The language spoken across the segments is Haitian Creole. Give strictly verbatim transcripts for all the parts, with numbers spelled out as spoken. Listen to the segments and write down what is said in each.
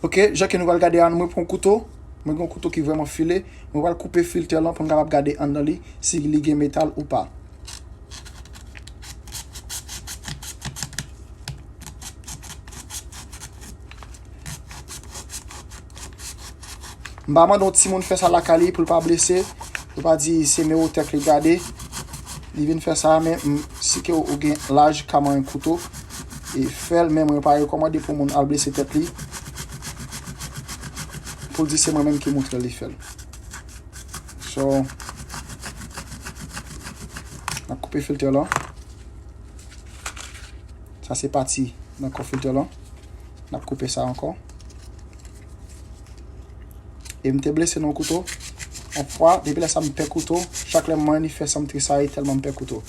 Ok, jan ke nou pral gade a, mwen pran kouto. Mwen gen yon kouto ki vrèman file. Mwen pral koupe filtè lan pou n kapab gade anndan li, si li gen metal ou pa. M pa mande yon timoun fè sa lakay li pou l pa blese. Yo pa di se mewotèk li gade. Li vin fè sa, men m, si ke ou gen laj ka manyen kouto, e fè l, men mwen pa rekòmande pou moun al blese tèt li. Pou l di se mwen menm ki montre li fè l. So, n ap koupe filtè lan. Sa se pati nan kò filtè lan. N ap koupe sa ankò. E m te blese nan kouto. Yon fwa, depi lè sa m pè kouto. Chak lè m manyen li fè san m tresayi tèlman m pè kouto.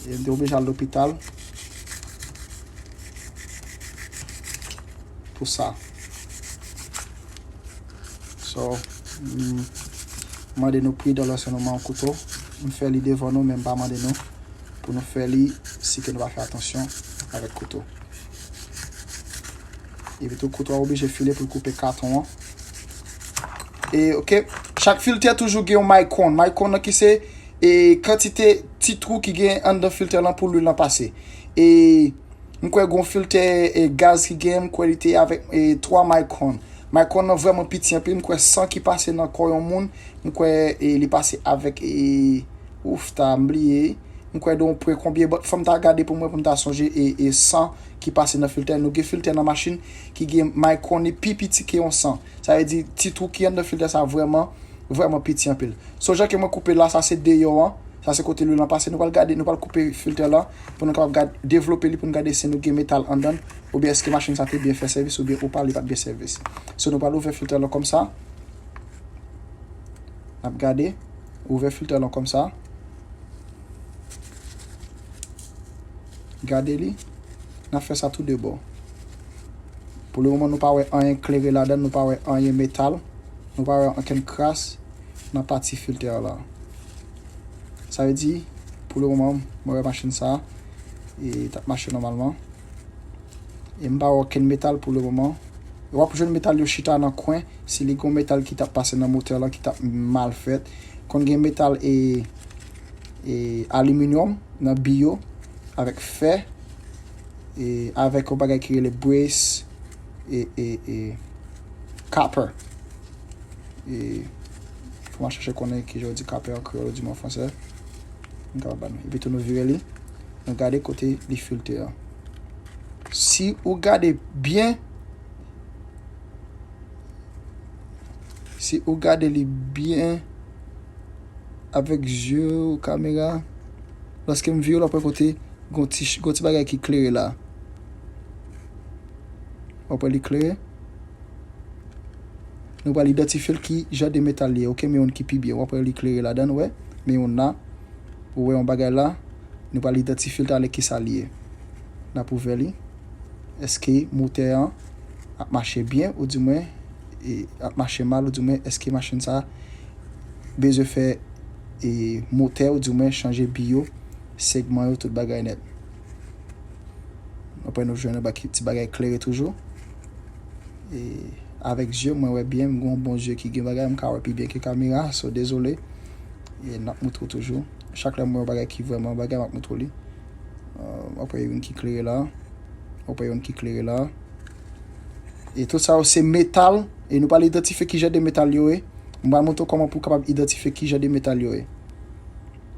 E m te oblije al lopital pou sa. So, m mande nou pridan lòske nou manyen kouto. M fè li devan nou, men m pa mande nou pou nou fè li si ke nou pa fè atansyon avèk kouto. Epi tou, kouto a oblije file pou l koupe katon an. E, ok, chak filtè toujou gen yon micron. Micron nan ki se, e, kantite ti twou ki gen anndan filtè lan pou lwil lan pase. E, m kwè gen yon filtè, e, gaz ki gen, m kwè li te avèk, e, twa micron. Micron nan vrèman piti anpil, m kwè san ki pase nan kò yon moun, m kwè, e, li pase avèk, e, ouf, ta, m bliye. M kwè de yon pwen konbyen, but fò m ta gade pou mwen, pou m ta sonje, e, e san ki pase nan filtè. Nou gen filtè nan machin ki gen micron li pi piti ke yon san. Sa vle di, ti twou ki anndan filtè sa vrèman, vrèman piti anpil. So, jan ke mwen koupe la, sa se deyò an. Sa se kote lwil lan pase. Nou pral gade, nou pral koupe filtè lan pou nou kapab gad, devlope li pou nou gade si nou gen metal anndan l, oubyen èske machin sa te byen fè sèvis, oubyen ou pa, li pa t byen sèvis. So, nou pral ouvè filtè lan kòm sa. N ap gade. Ouvè filtè lan kòm sa. Gade li. N ap fè sa tou de bò. Pou le moman, nou pa wè anyen klere ladan, nou pa wè anyen metal, nou pa wè ankenn kras nan pati filtè a la. Sa vle di, pou le moman, mwen wè machin sa, e t ap mache nòmalman. E m pa wè okenn metal pou le moman. W ap jwenn metal yo chita nan kwen, si li gon metal ki t ap pase nan motè lan ki t ap mal fèt. Konn gen metal e, e aliminyòm nan bi yo, avèk fè, e avèk yon bagay ki rele brace, e, e, e copper. E fò m al chèche konnen kijan yo di copper an kreyòl, ou di m an fransè. M kapab ba nou. Epi tou nou vire li. Nou gade kote li filtè an. Si ou gade byen, si ou gade li byen avèk zye w, kamera, lòske m vire l, w ap wè kote gon ti, gon ti bagay ki klere la. W ap wè li klere. Nou pral idantifye l ki jan de metal li ye. Ok, men youn ki pi byen. W ap wè li klere ladan, w wè. Men youn la. Ou wè yon bagay la. Nou pral idantifye l talè ki sa li ye. N ap ouvè li. Èske motè an ap mache byen, oudimwen, e, ap mache mal, oudimwen, èske machin sa bezwen fè, e, motè, oudimwen, chanje bi yo, segman yo, tout bagay nèt. Apre nou jwenn anba ki ti bagay klere toujou. E avèk zye, mwen wè byen, m gen yon bon zye ki gen bagay, m ka wè pi byen ke kamera, so dezole. E n ap moutre w toujou. Chak lè m wè yon bagay ki vrèman bagay, m ap moutre w li. Euh, apre youn ki klere la. Apre youn ki klere la. E tout sa yo se metal. E nou pral idantifye ki jan de metal yo ye. M pral montre w kòman pou w kapab idantifye ki jan de metal yo ye.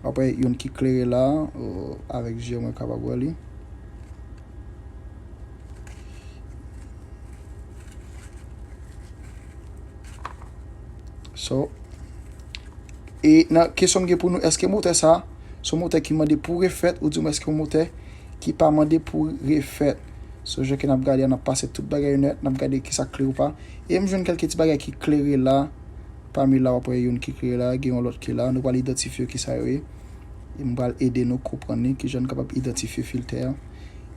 Apre youn ki klere la, euh, avèk zye mwen kapab wè li. So, e nan kesyon m gen pou nou, èske motè sa, se yon motè ki mande pou refèt, oudimwen èske yon motè ki pa mande pou refèt? So, jan ke n ap gade a, n ap pase tout bagay yo nèt, n ap gade kisa k klere ou pa. E m jwenn kèlke ti bagay ki klere la, pami la, w ap wè youn ki klere la, gen yon lòt ki la, nou pral idantifye yo kisa yo ye. E m pral ede nou konprann li, kijan n kapab idantifye filtè a.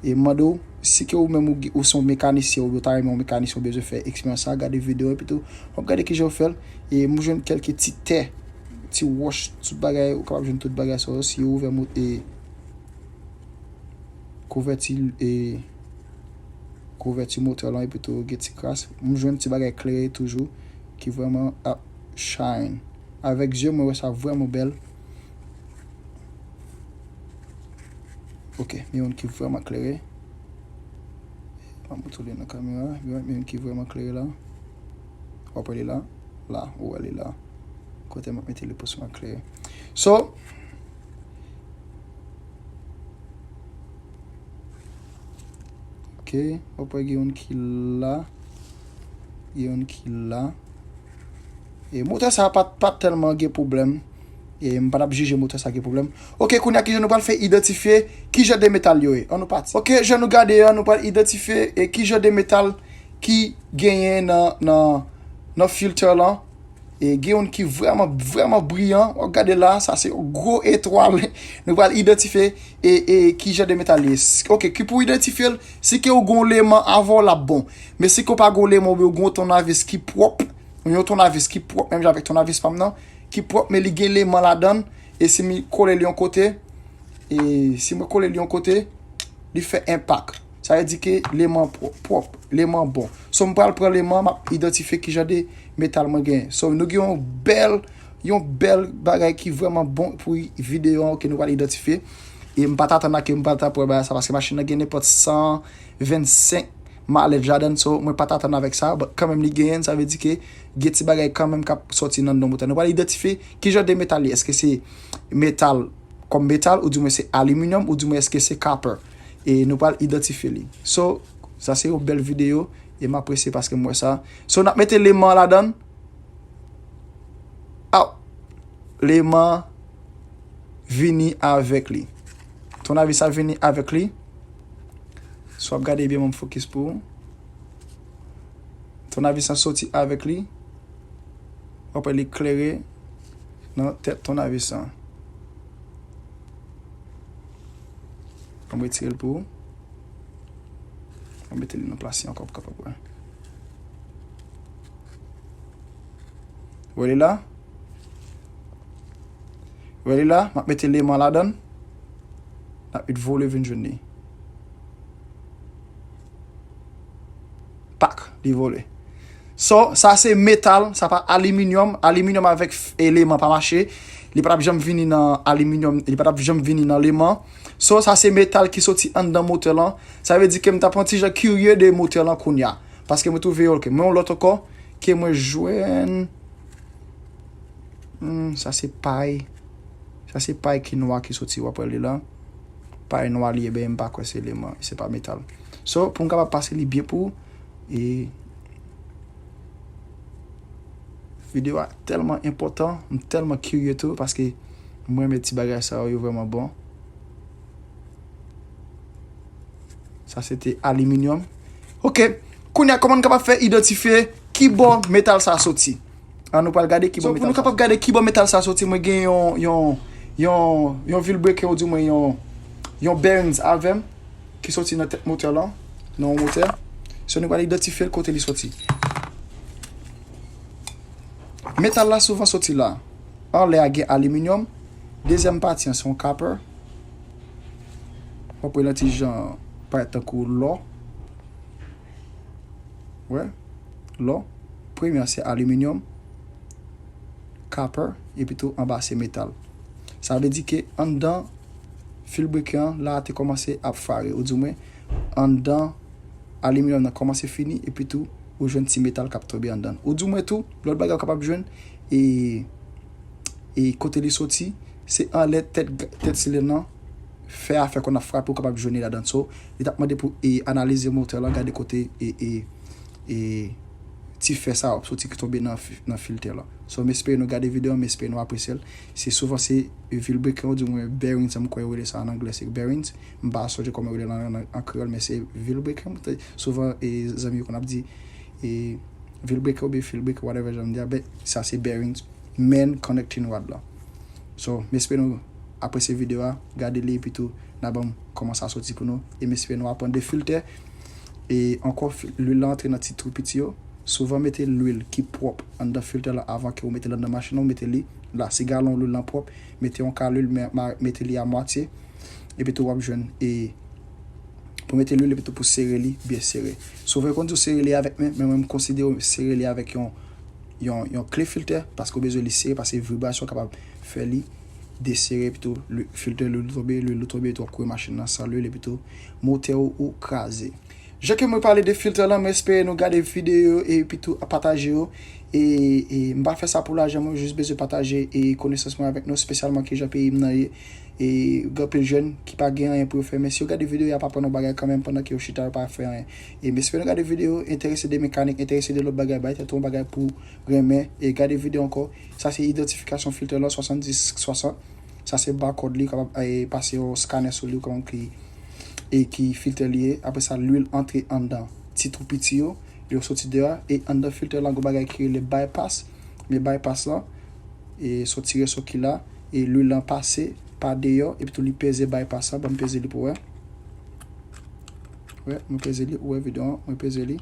E m mande w, si ke ou menm ou, ou se yon mekanisyen, oubyen w ta renmen yon mekanisyen, ou bezwen fè eksperyans sa, gade videyo a, epi tou, w ap gade kijan yo fè l. E m jwenn kèlke ti tè, ti wòch, tout bagay, ou kapab jwenn tout bagay sa yo, si yo ouvè mo-, e, kouvèti, e, kouvèti motè lan epi tou gen ti kras. M jwenn ti bagay klere toujou ki vrèman ap shine. Avèk zye mwen wè sa vrèman bèl. Ok, men youn ki vrèman klere. M ap montre li nan kamera. Men youn ki vrèman klere la. W ap wè li la. La, ou wè li la. Kote m ap mete li pou sou klere. So, ok, w ap wè gen youn ki la. Gen youn ki la. E motè sa pa, pa tèlman gen pwoblèm. E m pa t ap jije motè sa gen pwoblèm. Ok, kounye a ki jan nou pral fè idantifye ki jan de metal yo ye. Ann nou pati. Ok, jan nou gade an, nou pral idantifye e ki jan de metal ki genyen nan, nan, nan filtè lan. E gen youn ki vrèman, vrèman briyan. W ap gade la, sa se yon gwo etwal. Nou pral idantifye e, e ki jan de metal li ye. S-, ok, ki pou idantifye l, si ke ou gen yon leman avè w, l ap bon. Men si ke w pa gen yon leman oubyen ou gen yon tonavis ki pwòp, yon tonavis ki pwòp, menm jan avèk tonavis pa m nan, ki pwòp, men li gen leman ladan l, e si m kole li yon kote, e si mwen kole li yon kote, li fè enpak. Sa vle di ke leman pwòp, pwòp, leman bon. So, m pral pran leman, m ap idantifye ki jan de metal mwen genyen. So, nou gen yon bèl, yon bèl bagay ki vrèman bon pou videyo an ke nou pral idantifye. E m pa t atann a ke m pral t ap wè bagay sa, paske machin nan gen nenpòt san vennsenk malèt ladan l, so, mwen pa t atann avèk sa, but kanmenm li genyen l, sa vle di ke gen ti bagay kanmenm k ap sòti nan anndan motè. Nou pral idantifye ki jan de metal li ye. Èske se metal kòm metal, oudimwen se aliminyòm, oudimwen èske se copper. E nou pral idantifye li. So, sa se yon bèl videyo, e m apresye paske m wè sa. So, n ap mete leman ladan l. Aw! Leman vini avèk li. Tonavis la vini avèk li. Si w ap gade byen, mwen fokis pou ou. Tonavis lan soti avèk li. W ap wè li klere nan tèt tonavis lan. Ann retire l pou ou. Ann mete li nan plas li ankò pou w kapab wè. Wè li la? Wè li la? M ap mete leman ladan l. N ap vole vin jwenn li. Pak, li vole. So, sa se metal, sa pa aliminyòm. Aliminyòm avèk f-, eleman pa mache. Li pa t ap janm vini nan aliminyòm, li pa t ap janm vini nan leman. So, sa se metal ki soti anndan motè lan. Sa vle di ke m t ap yon ti jan kirye de motè lan kounye a. Paske mwen twouve yo, ok. Men yon lòt ankò, ke mwen jwenn. Hmm, sa se pay. Sa se pay ki nwa ki soti, w ap wè li la. Pay nwa li, ebyen, m pa kwè se eleman, se pa metal. So, pou m kapab pase li byen pou ou, e videyo a tèlman enpòtan, m tèlman kirye tou, paske mwen renmen ti bagay sa yo, yo vrèman bon. Sa se te aliminyòm. Ok. Kounye a, kòman n kapab fè idantifye ki bò metal sa soti? An, nou pral gade ki bò metal sa soti. So, pou nou kapab gade ki bò metal sa soti, mwen gen yon, yon, yon, yon vilebrequin, oudimwen yon, yon bearings avè m ki soti nan tèt motè lan, nan yon motè. So, nou pral idantifye l kote li soti. Metal la souvan soti la. Anlè a gen aliminyòm. Dezyèm pati an se yon copper. W ap wè l yon ti jan parèt tankou lò. Wè, lò. Premye a se aliminyòm, copper, epi tou anba se metal. Sa vle di ke anndan vilebrequin an, la a te kòmanse ap fare, oudimwen anndan aliminyòm nan kòmanse fini, epi tou ou jwenn ti metal k ap tonbe anndan l. Oudimwen tou, lòt bagay ou kapab jwenn, e, e kote li soti, se anlè tèt, tèt silèn nan, fè a fè konn ap frape, ou kapab jwenn li ladan. So, li t ap mande pou, e, analize motè lan, gade kote, e, e, e, ti fè sa w ap soti ki tonbe nan fi-, nan filtè lan. So, m espere nou gade videyo an, m espere nou apresye l. Se souvan se vilebrequin, oudimwen bearings, m kwè yo rele sa an anglè, se bearings. M pa sonje kòman yo rele l an, an, an kreyòl, men se vilebrequin. Souvan, e, zanmi yo konn ap di, e, vilebrequin oubyen filebrequin, whatever jan m di a, ben, sa se bearings, main connecting rod lan. So, m espere nou apresye videyo a, gade li, epi tou, n a ban m kòman sa soti pou nou. E m espere nou aprann de filtè. E ankò, fi-, lwil la antre nan ti twou piti yo. Souvan mete lwil ki pwòp anndan filtè lan avan ke ou mete l anndan machin nan, ou mete li la. Si galon lwil lan pwòp, mete yon ka lwil, men, ma-, mete li a mwatye. Epi tou w ap jwenn, e, pou mete lwil epi tou pou sere li byen sere. Souvè yo konn di w sere li avèk men, men mwen m konsidere w sere li avèk yon, yon, yon kle filtè, paske w bezwen li sere, paske vibrasyon kapab fè li desere, epi tou lwi-, filtè lwil ou tonbe, lwil ou tonbe, epi tou w ap kouri machin nan san lwil, epi tou motè ou, ou kraze. Jan ke mwen pale de filtè lan, mwen espere nou gade videyo epi tou pataje yo. E, e m pa fè sa pou lajan, mwen jis bezwen pataje e konesans mwen avèk nou, espesyalman kijan peyi m nan ye. E gen anpil jèn ki pa gen anyen pou yo fè, men si yo gade videyo, y ap aprann yon bagay kanmenm pandan ke yo chita, yo pa fè anyen. E m espere nou gade videyo, enterese de mekanik, enterese de lòt bagay, bay tèt ou yon bagay pou renmen, e gade videyo ankò. Sa se idantifikasyon filtè lan, swasanndis swasant. Sa se barcode li, kapab, e, pase yon scanner sou li, kòman ki, e ki filtè li ye. Apre sa, lwil antre anndan ti twou piti yo, yo soti deyò, e anndan filtè lan, gon bagay ki rele bypass. Men bypass lan, e soti reso ki la, e lwil lan pase pa deyò, epi tou li peze bypass lan, ban m peze li pou wè. Wè, mwen peze li, ou wè videyo an, mwen peze li.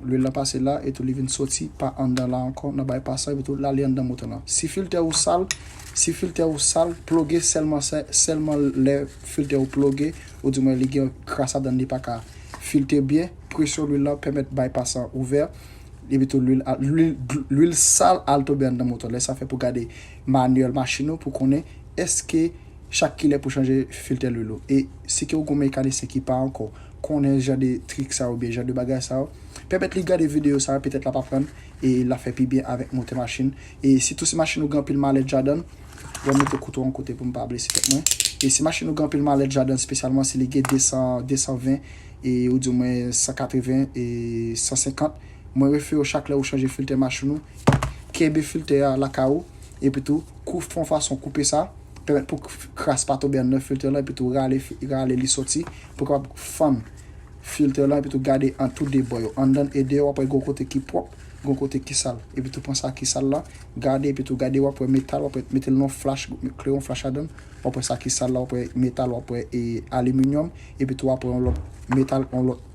Lwil lan pase la, e tou li vin soti pa anndan la ankò, nan bypass lan, epi tou l ale anndan motè lan. Si filtè ou sal, si filtè ou sal, ploge sèlman, sè-, sèlman lè filtè ou ploge, ou di mwen li gen kras ladan l, li pa ka filte byen, presyon lwil lan pèmèt bypass lan ouvè, epi tou lwil a-, lwil, lwil sal al tonbe anndan motè. Lè sa fè pou gade manyèl machin ou, pou konnen èske chak kilè pou chanje filtè lwil ou. E si ke w gon mekanisyen ki pa ankò konnen jan de trik sa yo, oubyen jan de bagay sa yo, pèmèt li gade videyo sa yo, petèt l ap aprann e l ap fè pi byen avèk motè machin. E sitou si machin ou gen anpil malèt ladan l, bon, m mete kouto yon kote pou m pa blese tèt mwen. E si machin ou gen anpil malèt ladan l, espesyalman si li gen de san, de san ven, e ou di mwen san katreven e san senkant, mwen refere w chak lè ou chanje filtè machin ou, kenbe filtè a lakay ou, epi tou, kou-, fè yon fason koupe sa, pèmèt pou k-, kras pa tonbe anndan filtè lan, epi tou rale fi-, rale li soti, pou kapab fann filtè lan, epi tou gade an tou de bò yo. Anndan e deyò, w ap wè gon kote ki pwòp, gon kote ki sal. Epi tou pran sa ki sal la, gade, epi tou gade, w ap wè metal, w ap wè mete l nan flach, klere yon flach ladan l, w ap wè sa ki sal la, w ap wè metal, w ap wè, e, aliminyòm, epi tou w ap wè yon lòt metal, yon lòt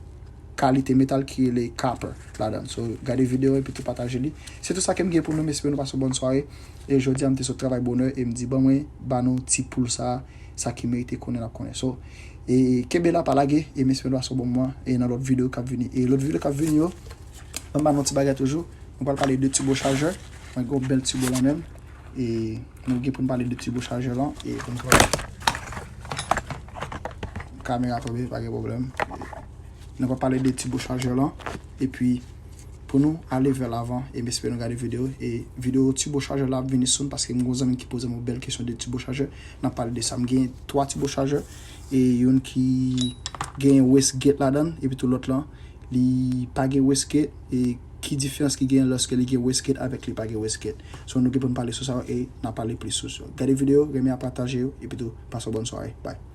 kalite metal ki rele copper ladan l. So, gade videyo epi tou pataje li. Se tou sa ke m gen pou nou, m espere nou pase yon bòn sware. E jodi a, m te sot travay bonè e m di, ban mwen ba nou ti poul sa, sa ki merite konnen n ap konnen. So, e kenbe la, pa lage, e m espere nou pase yon bon moman, e nan lòt videyo k ap vini. E lòt videyo k ap vini yo, ban m ba nou ti bagay toujou. Nou pral pale de tibo chajè. Mwen gen yon bèl tibo la menm. E nou gen pou n pale de tibo chajè lan. E pou n pale kamera tonbe, pa gen pwoblèm. Nou va pale de tibo chajè lan. Epi, pou nou ale vè lavan, e m espere nou gade videyo. E videyo tibo chajè la ap vini soon, paske m gon zanmi ki poze m yon bèl kesyon de tibo chajè. N ap pale de sa. M gen twa tibo chajè. E youn ki gen wastegate ladan l, epi tou lòt lan, li pa gen wastegate. E ki diferans ki gen lòske li gen wastegate avèk li pa gen wastegate? So, nou gen pou n pale sou sa e n a pale plis sou sa. Gade videyo, renmen a pataje yo, epi tou, pase yon bòn sware. Bye.